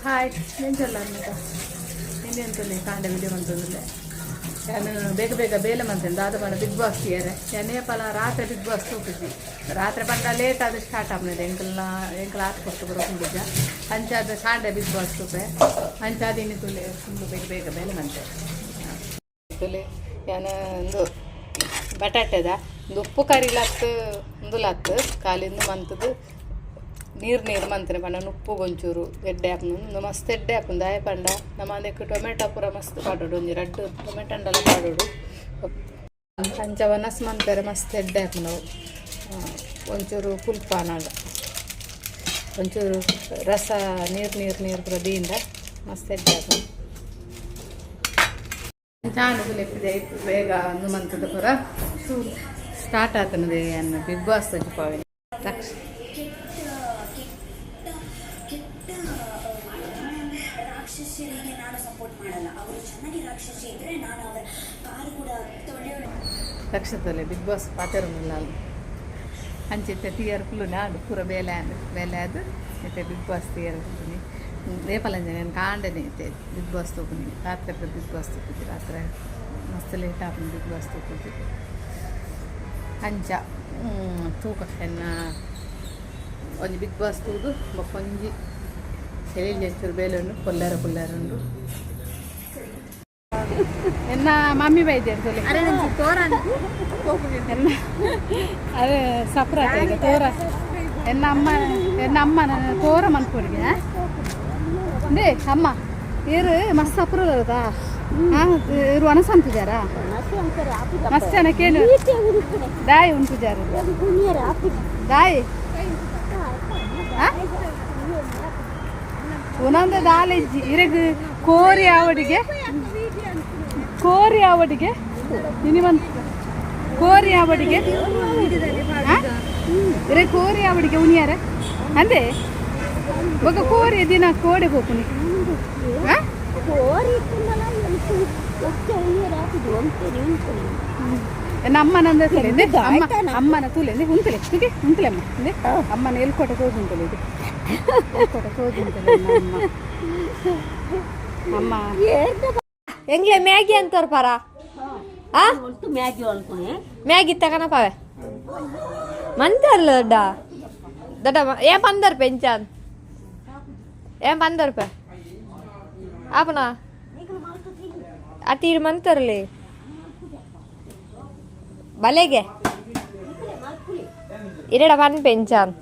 Hi, ಎಂಚಲ್ಲ ಅನ್ನಕ ಎಂತಲೇ ಕಾಂಡೆ video ಮಂತೊಂದುಲ್ಲೆ. ಯಾನ್ ಬೇಗ ಬೇಗ ಬೇಲೆ ಮಂತೇನೆ. ದಾದ ಪಂಡ ಬಿಗ್ ಬಾಸ್ ತೀಯರೆ. ಯಾನ್ ಏಪಲ ರಾತ್ರಿ ಬಿಗ್ ಬಾಸ್ ತೂಪಿದ್ವಿ. ರಾತ್ರಿ ಪಂಡ ಲೇಟ್ ಆದ್ ಸ್ಟಾರ್ಟ್ ಆಪುನದೆ. ಎಂಕಲ್ನ ಎಂಕಲ್ ಆತ್ ಪೊರ್ತು ಪೂರ ಕುಂಡುಜ. ಅಂಚಾದ್ ಕಾಂಡೆ ಬಿಗ್ ಬಾಸ್ ತೂಪೆ. ಅಂಚಾದ್ ಇನಿ ತೂಲೆ, ಫುಲ್ಲು ಬೇಗ ಬೇಗ ಬೇಲೆ ಮಂತೆ. ತೂಲೆ, ಯಾನ್ ಉಂದು ಬಟಾಟೆದ ಉಂದು ಉಪ್ಪು ಕರಿಲತ್ತು, ಉಂದುಲತ್ತು ಕಾಲಿಂದು ಮಂತುದು ನೀರು ನೀರು ಮಂತನೆ. ಪಂಡ ಉಪ್ಪು ಒಂಚೂರು ಎಡ್ಡೆ ಆಪುಂಡು. ಉಂದು ಮಸ್ತ್ ಎಡ್ಡೆ ಆಪುಂಡು. ದಾಯೆ ಪಂಡ ನಮ ಅದಕ್ಕೆ ಟೊಮೆಟೊ ಪೂರ ಮಸ್ತ್ ಪಾಡೊಡು. ಒಂಜಿ ರಡ್ಡ್ ಟೊಮೆಟೊ ಅಂಡಲ ಪಾಡೊಡು. ಅಂಚ ವನಸ್ ಮನ್ಪೆರೆ ಮಸ್ತ್ ಎಡ್ಡೆ ಆಪುಂಡು ಅವು. ಒಂಚೂರು ಪುಲ್ಪಾನಾಗ ಒಂಚೂರು ರಸ, ನೀರು ನೀರು ನೀರು ಪೂರ ದೀಂಡ ಮಸ್ತ್ ಎಡ್ಡೆ ಆಪುಂಡು. ಚಾನು ಲೆಪ್ಪಿದೆ ಬೇಗ ಅಂದು ಮಂತದ ಪೂರ ಸ್ಟಾರ್ಟ್ ಆತನದೆ. ಬಿಗ್ ಬಾಸ್ ತೋಜಿಪಾವೆ ಲಕ್ಷ. ಕೆಟ್ಟ ಕೆಟ್ಟ ಕೆಟ್ಟ ರಾಕ್ಷಸರಿಗೆ ನಾನು ಸಪೋರ್ಟ್ ಮಾಡಲ್ಲ. ಅವರು ಚೆನ್ನಾಗಿ ರಾಕ್ಷಸಿ ಇದ್ರೆ ನಾನು ಅವರ ಕಾಲು ಕೂಡ ತೊಳೆಯೋಣ. ಲಕ್ಷದಲ್ಲೇ ಬಿಗ್ ಬಾಸ್ ಪಾತೆರೊಂದುಲ್ಲ. ಅಂಚಿತ್ತೆ ತಿಯರ್ ಫುಲ್ಲು ನಾಡು ಪೂರ ಬೇಲೆ ಆಂಡ್. ಬೇಲೆ ಆದ್ ಇತ್ತೆ ಬಿಗ್ ಬಾಸ್ ತಿಯರ್ ಕುಲ್ಲುನಿ. ನೇಪಲಂಜನೆ ನಾನು ಕಾಂಡೆನೆ ಇತ್ತೆ ಬಿಗ್ ಬಾಸ್ ತೂಪುನಿ. ರಾತ್ರಿ ಪೂರ ಬಿಗ್ ಬಾಸ್ ತೂಪುಜಿ. ರಾತ್ರಿ ಮಸ್ತ್ ಲೇಟ್ ಆಪುಂಡು ಬಿಗ್ ಬಾಸ್ ತೂಪುಜಿ. ಅಂಚ ತೂಕ, ಎನ್ನ ಒಂಜಿ ಬಿಗ್ ಬಾಸ್ ತೂದು ಬೊಕ್ಕ ಒಂಜಿ ಎಲ್ಲಿ ಒಂಚೂರು ಬೇಲೆ ಉಂಡು. ಪೊಲ್ಲೆರ ಪುಲ್ಲೆರ ಉಂಡು. ಎನ್ನ ಮಮ್ಮಿ ಬೈದೇರು ತೋಲೆ. ಎನ್ನ ಅದೇ ಸಪ್ರೇಟ್ ಈಗ ತೋರ. ಎನ್ನ ಅಮ್ಮ, ಎನ್ನ ಅಮ್ಮನ ತೋರ ಮನ್ಪುರಿಗೆ ಅಂದೇ. ಅಮ್ಮ, ಏರು ಮಸ್ತ್ ಅಪ್ರೂವ್. ಹಾಂ, ಇರು ಒಣಸ ಅಂತಿದ್ದಾರಾ? ಮಸ್ತ್ ಜನ ಕೇಳು, ದಾಯಿ ಉಂಟುಜಾರು ದಾಯಿ ಉನಂದ ದಾಲೆಜ್ಜಿ ಇರೆಗ್ ಕೋರಿ ಆವಡಿಗೆ, ಕೋರಿ ಆವಡಿಗೆ ಮಿನಿಮಮ್ ಕೋರಿ ಆವಡಿಗೆ. ಇರೆ ಕೋರಿ ಆವಡಿಗೆ ಉನಿಯಾರೆ ಅಂದೆ. ಬೊಕ ಕೋರಿ ದಿನ ಕೋಡೆ ಪೋಪುನಿ. ಕೋರಿ ಅಮ್ಮನಂದ ತುಲೆ ಅಮ್ಮ, ಅಮ್ಮನ ತುಲೆ ಉಂತಲೆ ತುಗೆ ಉಂತಲೆ ಅಮ್ಮ ಇಂದೆ. ಅಮ್ಮನ ಎಲ್ಕೋಟೆ ತೋಜುಂತಲೆ, ಇದು ಎಲ್ಕೋಟೆ ತೋಜುಂತಲೆ ಅಮ್ಮ ಅಮ್ಮ. ಎಂಗ್ಲೆ ಮ್ಯಾಗಿ ಅಂತಾರ ಪರ. ಆ ಮ್ಯಾಗಿ ಅನ್ಕೊಣೆ. ಮ್ಯಾಗಿ ತಗನ ಪಾವೆ ಮಂತರ್ಲ. ದೊಡ್ಡ ದೊಡ್ಡ ಏ 15 ರೂಪಾಯಿ ಇಂಚಾನ್. ಏ 15 ರೂಪಾಯಿ ಆಪನ ಅತೀರ್ ಮಂತರ್ಲಿ ಬಲೆಗೆ ಇರಡ ಪನ್ಪೆ ಇಂಚಾನ್.